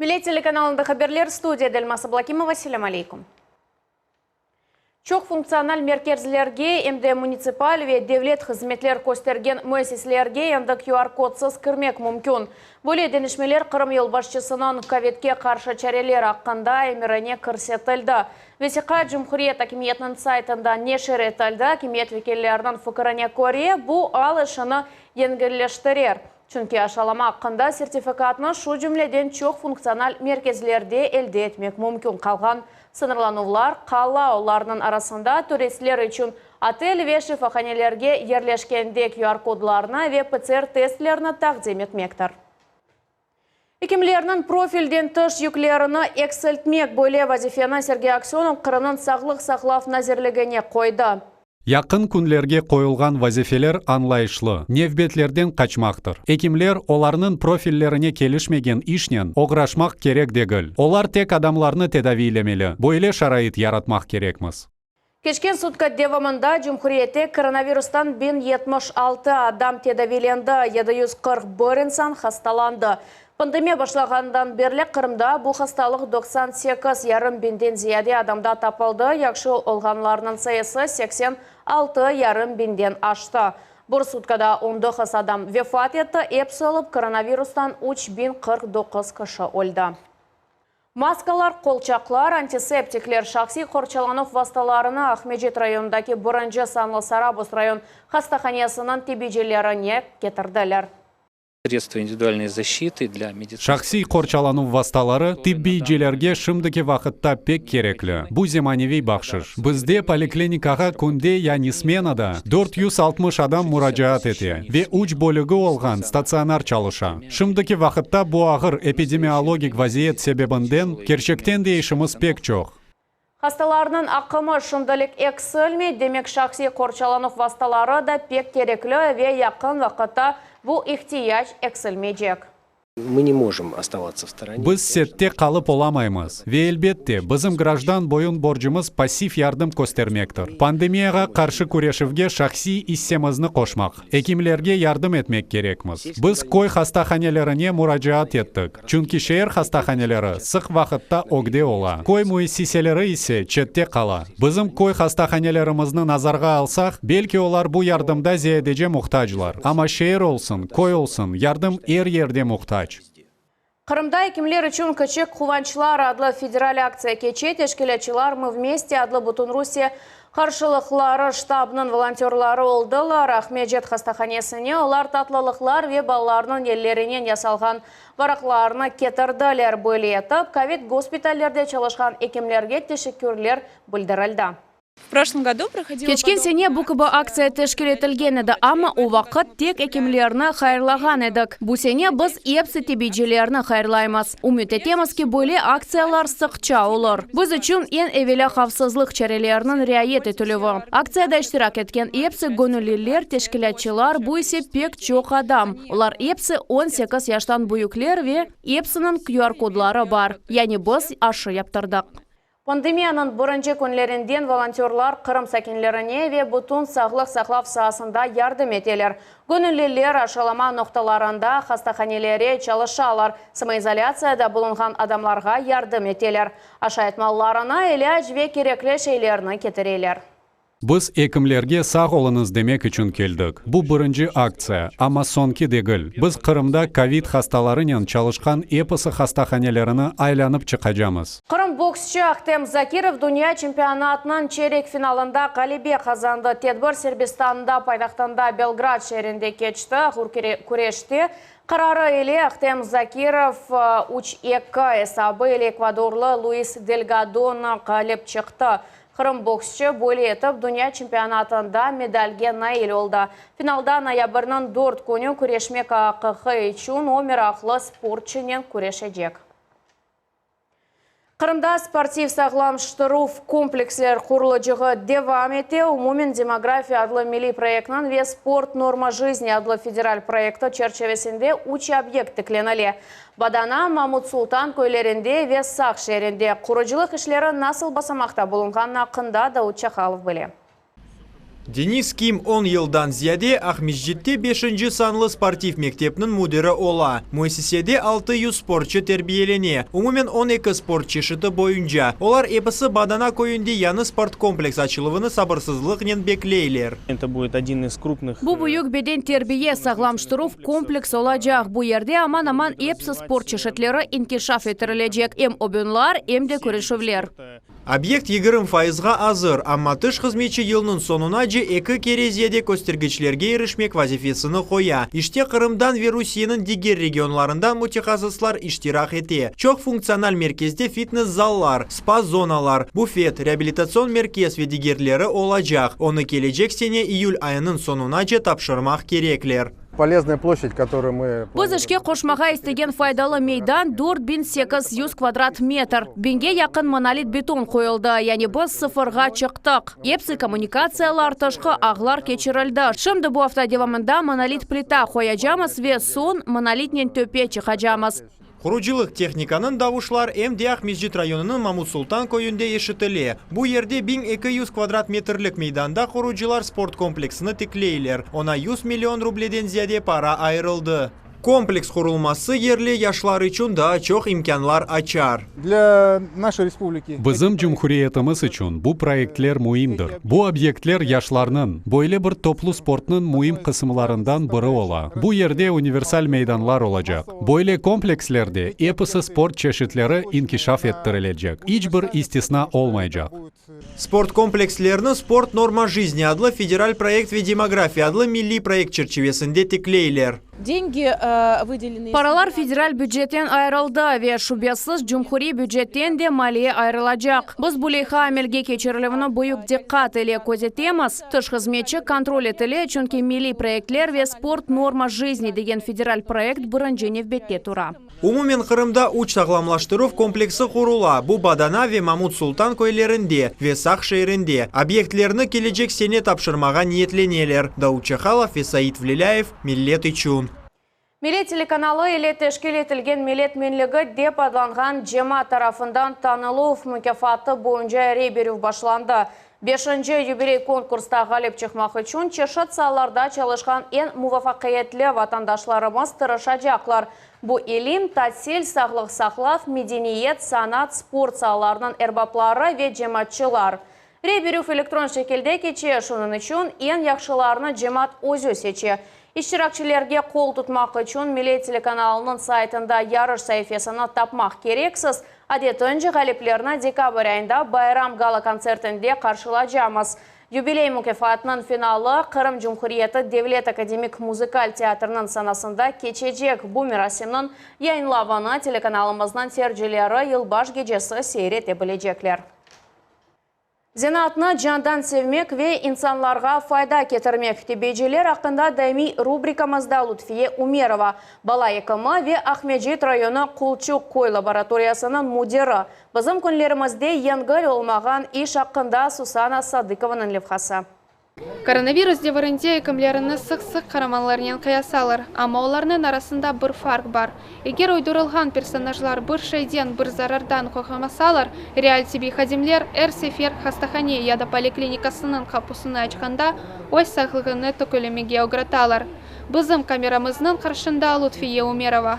Millet telekanalında haberler, studiyada Elmaz Ablakimova, selâm aleykum. Çoq funktsional merkezlerge, em de munitsipal ve devlet hızmetler köstergen müessiselerge endi QR-kodsız kirmek mümkün. Böyle deñişmeler Qırım yolbaşçısınıñ kövidke qarşı çareler aqqında emirine kirsetildi. Vesiqa cumhuriyet akimiyetiniñ saytında neşir etildi. Akimiyet vekilleriniñ fikirine köre, bu al işini yengilleştirer. Çünki aşalama aqqında sertifikatnı şu cümleden çoq funktsional merkezlerde elde etmek mümkün. Qalğan sıñırlanuvlar qala, olarnıñ arasında turistler içün otel ve şifahanelerge yerleşkende QR-kodlarnı ve PCR-testlerni taqdim etmektir. Ekimlerniñ profilden tış yüklerini eksiltmek, böyle vazifeni Sergey Aksönov Qırımnıñ Sağlıq saqlav nazirligine qoydı. Yaqın künlerge qoyulğan vazifeler añlayışlı, nevbetlerden qaçmaqtır. Ekimler, olarnıñ profillerine kelişmegen işnen oğraşmaq kerek degil. Olar tek adamlarnı tedaviylemeli, böyle şarait yaratmaq kerekmiz. Keçken sutka devamında cumhuriyette koronavirustan 1076 adam tedaviylendi, 741 insan hastalandı. Pandemiya başlağanından berli Qırımda bu hastalıq 98 yarım biñden ziyade adamda tapıldı, yahşı olğanlarnıñ sayısı 86 yarım biñden aştı. Bir sutkada 19 adam vefat etti, episi olıp koronavirustan 3049 kişi öldi. Maskalar, qolçaqlar, antiseptikler, şahsiy qorçalanuv vastalarını Aqmescit rayonındaki birinci sanlı Sarabuz rayon hastahanesiniñ tibiycilerine ketirdiler. Sredstva individualnoy zaşçity dlâ meditsinskih. Şahsiy qorçalanuv vastaları tibbiycilerge şimdiki vaqıtta pek kerekli. Bu zemaneviy bahşış. Bizde poliklinikağa künde yani smenada 460 adam muracaat ete ve üç bölügi olğan statsionar çalışa. Şimdiki vaqıtta bu ağır epidemiologik vaziyet sebebinden kerçekten de işimiz pek çoq. Hastalarnıñ aqımı şimdilik eksilmey, demek şahsiy qorçalanuv vastaları da pek kerekli ve yaqın vaqıtta bu ihtiyac eksilmeycek. Mı ne mojım ostavatsa v storone. Biz sette qalıp olamaymız. Ve elbette, bizim grajdan boyun borcumız passiv yardım köstermektir, pandemiyağa qarşı küreşüvge şahsiy issemizni qoşmaq. Ekimlerge yardım etmek kerekmiz. Biz köy hastahanelerine muracaat ettik, çünki şeer hastahaneleri sıq vaqıtta ögde ola, köy müessiseleri ise çette qala. Bizim köy hastahanelerimizni nazarğa alsaq, belki olar bu yardımda ziyadece muhtaclar. Amma şeer olsun, köy olsun, yardım er yerde muhtac. Qırımda ekimler içün Kiçik quvançlar adlı federal aktsiya keçe. Teşkilâtçılar Mı vmeste adlı Bütünrusiye qarşılıqları ştabınıñ volontörları oldılar. Aqmescit hastahanesine olar tatlılıqlar ve balalarnıñ ellerinen yasalğan varaqlarnı ketirdiler. Böyle etip, kovid gospitallerde çalışqan ekimlerge teşekkürler bildirildi. Keçken sene bu kibi aktsiya teşkil etilgen edi, amma o vaqıt tek ekimlerni hayırlağan edik. Bu sene biz epsi tibiycilerni hayırlaymız. Ümüt etemiz ki, böyle aktsiyalar sıqça olur. Biz içün eñ evelâ havfsızlıq çareleriniñ riayet etilüvi. Aktsiyada iştirak etken epsi göñülliler, teşkilâtçılar, bu ise pek çoq adam, olar epsi 18 yaştan büyükler ve epsiniñ QR-kodları bar. Yani biz aşı yaptırdıq. Pandemiyanıñ birinci künlerinden volontörlar Qırım sakinlerine ve bütün sağlıq saqlav saasında yardım eteler. Göñülliler aşılama noqtalarında, hastahanelere çalışalar, samoizolâtsiyada bulunğan adamlarğa yardım eteler, aşayt mallarını, ilâc ve kerekli şeylerni ketireler. Biz ekimlerge sağ oluñız demek içün keldik. Bu birinci aktsiya, amma soñki degil. Biz Qırımda kovid hastalarınen çalışqan episi hastahanelerini aylanıp çıqacamız. Qırım boksçı Ahtem Zakirov dünya çempionatınıñ çeyrek finalında ğalebe qazandı. Tedbir Serbistanda paytahtında Belgrad şeerinde keçti. Ağır küreşte qararı ile Ahtem Zakirov üç eki esabı ile ekvadorlı Luis Delgadonı ğalip çıqtı. Qırım boksçı böyle etip dünya çempionatında medalge nail oldı. Finalda noyabrniñ dört künü küreşmek aqqı içün o meraqlı sportçınen küreşecek. Qırımda sportiv sağlamştıruv kompleksler qurulıcığı devam ete. Umumen Demografiya adlı milliy proyektniñ ve Sport norma jizni adlı federal proyekti çerçivesinde üç obyekt tiklenile. Badana, Mamut Sultan köylerinde ve Saq şeerinde qurucılıq işleri nasıl basamaqta bulunğanı aqqında Davut Çakalov bile. Denis Kim on yıldan ziyade Aqmescitte beşinci sanlı sportiv mektepniñ müdiri ola. Müessisede 600 sportçı terbiyelene, umumen 12 sport çeşiti boyunca. Olar episi Badana köyünde yañı sportkompleks açıluvını sabırsızlıqnen bekleyler. Это будет один из крупных. Bu büyük beden terbiye sağlamlaştıruv kompleks olacaq. Bu yerde aman-aman episi sport çeşitleri inkişaf ettirilecek. Em oyunlar, em de küreşüvler. Obyekt 20 fayızğa azır, amma tış hızmetçi yılnıñ soñunace eki kere ziyade köstergiçlerge irişmek vazifesini qoya. İşte Qırımdan ve Rusiyeniñ diger regionlarından mütehassıslar iştirak ete. Çoq funktsional merkezde fitness-zallar, spa-zonalar, bufet, reabilitatsion merkez ve digerleri olacaq. Onı kelecek sene iyül ayınıñ soñunace tapşırmaq kerekler. Полезная площадь, которую мы... Biz işke qoşmağa istegen faydalı meydan 4800 kvadrat metr. Biñge yaqın monolit beton qoyuldı. Yani biz sıfırğa çıqtıq. Episi kommunikatsiyalar, tışqı ağlar keçirildi. Şimdi bu afta devamında monolit plita qoyacağımız ve soñ monolitnen töpe çıqacağımız. Qurucılıq tehnikanıñ davuşlar em de Aqmescit rayonınıñ Mamut Sultan köyünde eşitile. Bu yerde 1200 kvadrat metrlik meydanda qurucılar sport kompleksini tikleyler. Oña 100 million rubleden ziyade para ayırıldı. Kompleks qurulması yerli yaşlar içün daa çoq imkânlar açar. Для нашей республики. Bizim cumhuriyetimiz içün bu proyektler müimdir. Bu obyektler yaşlarnıñ, böyle bir toplu sportnıñ müim qısımlarından biri ola. Bu yerde universal meydanlar olacaq. Böyle komplekslerde episi sport çeşitleri inkişaf ettirilecek. İç bir istisna olmaycaq. Sport komplekslerini «Sport норма жизни» adlı federal proyekt ve «Demografiya» adlı milliy proyekt çerçivesinde tikleyler. Деньги э, выделены... Paralar federal bücetten ayırıldı ve şübesiz cumhuriy bücetten de maliye ayırılacaq. Biz bu leyha amelge keçirilüvini büyük diqqat ile közetemiz. Tış hızmetçi kontrol etile, çünki milliy proyektler ve sport норма жизни degen federal proyekt birinci nevbette tura. Umumen Qırımda üç sağlamlaştıruv kompleksi qurula. Bu Badana ve Mamut Sultan köylerinde ve Saq şeerinde. Obyektlerni kelecek sene tapşırmağa niyetleneler. Davut Çahalov ve Said Vlilâyev Millet içün. Millet telekanalı ile teşkil etilgen Millet Menligi dep adlanğan cemaat tarafından tanıluv mukâfatı boyunca rey berüv başlandı. Beşinci yubiley konkursta ğalip çıqmaq içün çeşit saalarda çalışqan eñ muvafaqiyetli vatandaşlarımız tırışacaqlar. Bu ilim, tasil, sağlıq saqlav, medeniyet, sanat, sport saalarınıñ erbapları ve cemaatçılar. Rey berüv elektron şekilde keçe, şunıñ içün eñ yahşılarını cemaat özü seçe. İştirakçilerge qol tutmaq içün Millet telekanalınıñ saytında yarış saifesini tapmaq kereksiz. Adetince ğaliplerni dekabr ayında bayram gala-kontsertinde qarşılaycaqmız. Yubiley mukâfatınıñ finalı Qırım Cumhuriyeti Devlet akademik muzıkal teatriniñ sanasında keçecek. Bu merasimniñ yayınlavını telekanalımıznıñ seyircileri yılbaş gecesi seyir ete bilecekler. Zenaatnı candan sevmek ve insanlarğa fayda ketirmek. Tibbiyeciler aqqında daimiy rubrikamızda Lutfiye Umerova, bala ekimi ve Aqmescit rayonı Qulçuq köy laboratoriyasınıñ müdiri. Bizim künlerimizde yengil olmağan iş aqqında Susana Sadıkovanıñ levhası. Koronavirus devrinde ekimlerni sıq-sıq qaramanlarnen qıyasalar, amma olarnıñ arasında bir farq bar. Eger uydurılğan personajlar bir şeyden, bir zarardan qorqmasalar, real tibbiy hadimler er sefer hastahane ya da poliklinikasınıñ qapusını açqanda öz sağlığını telükege oğratalar. Bizim kameramıznıñ qarşısında Lutfiye Umerova.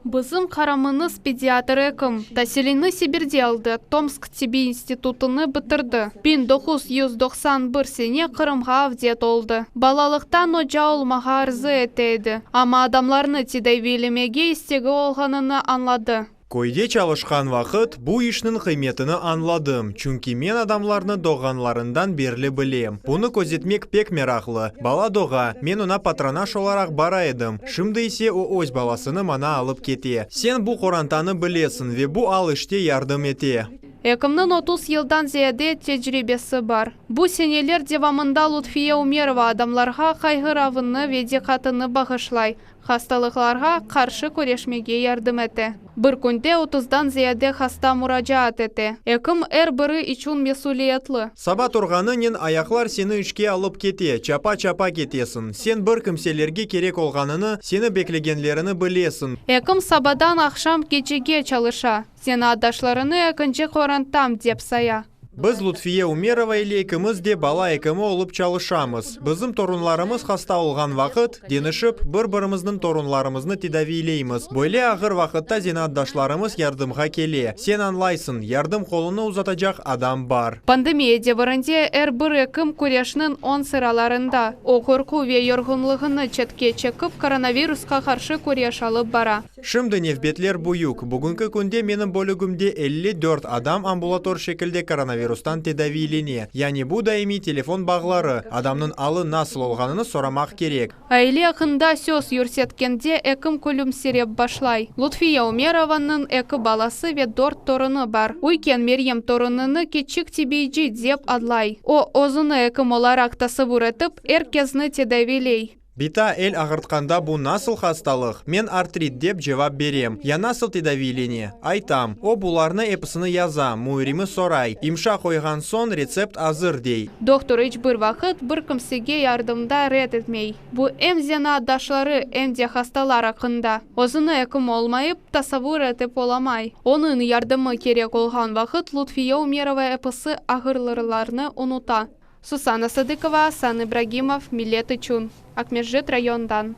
Bizim qaramanımız pediatr ekim. Tasilini Sibirde aldı, Tomsk tibbiy institutını bitirdi. 1991 sene Qırımğa avdet oldı. Balalıqtan oca olmağa arzu ete edi. Amma adamlarnı tedaviylemege istegi olğanını añladı. Köyde çalışqan vaqıt bu işniñ qıymetini añladım. Çünki men adamlarnı doğğanlarından berli bilem. Bunı közetmek pek meraqlı. Bala doğa, men oña patronaj olaraq bara edim. Şimdi ise o öz balasını maña alıp kete. Sen bu qorantanı bilesiñ ve bu al işte yardım ete. Ekimniñ 30 yıldan ziyade tecribesi bar. Bu seneler devamında Lutfiye Umerova adamlarğa qayğıravını ve diqqatını bağışlay. Hastalıqlarğa qarşı küreşmege yardım ete. Bir künde 30-dan ziyade hasta muracaat ete. Ekim er biri içün mesüliyetli. Saba turğanınen ayaqlar seni işke alıp kete, çapa-çapa ketesiñ. Sen bir kimselerge kerek olğanını, seni beklegenlerini bilesiñ. Ekim sabadan aqşam gecege çalışa. Zenaatdaşlarını ekinci qorantam dep saya. Biz Lutfiye Umerova ile ekimiz de bala ekimi olıp çalışamız. Bizim torunlarımız hasta olğan vaqıt, deñişip, bir-birimizniñ torunlarımıznı tedaviyleymiz. Böyle ağır vaqıtta zenaatdaşlarımız yardımğa kele. Sen añlaysıñ, yardım qolunı uzatacaq adam bar. Pandemiya devirinde er bir ekim küreşniñ öñ sıralarında. O, qorqu ve yorğunlığını çetke çekip, koronavirusqa qarşı küreş alıp bara. Şimdi nevbetler büyük. Bugünki künde menim bölügimde 54 adam ambulator şekilde koronavirustan tedaviylene. Yani bu daimiy telefon bağları, adamnıñ alı nasıl olğanını soramaq kerek. Aile aqqında söz yürsetkende ekim külümsirep başlay. Lutfiye Umerovanıñ eki balası ve dört torunı bar. Üyken Meryem torunını kiçik tibiyci dep adlay. O, özüni ekim olaraq tasavvur etip, er kesni tedaviyley. Bita, el ağırtqanda bu nasıl hastalıq? Men artrit dep cevap berem. Ya nasıl tedaviylene? Aytam. O, bularnı episini yaza, müürimi soray. İmza qoyğan soñ retsept azır, dey. Doktor iç bir vaqıt bir kimsege yardımda red etmey. Bu em zenaatdaşları, em de hastalar aqqında. Özüni ekim olmayıp, tasavvur etip olamay. Onıñ yardımı kerek olğan vaqıt Lutfiye Umerova episi ağırlıqlarnı unuta. Susana Sadıkova, Asan İbragimov, Millet içün. Aqmescit rayonından.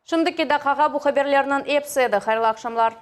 Şimdiki daqqağa bu haberlerniñ episi edi. Hayırlı aqşamlar.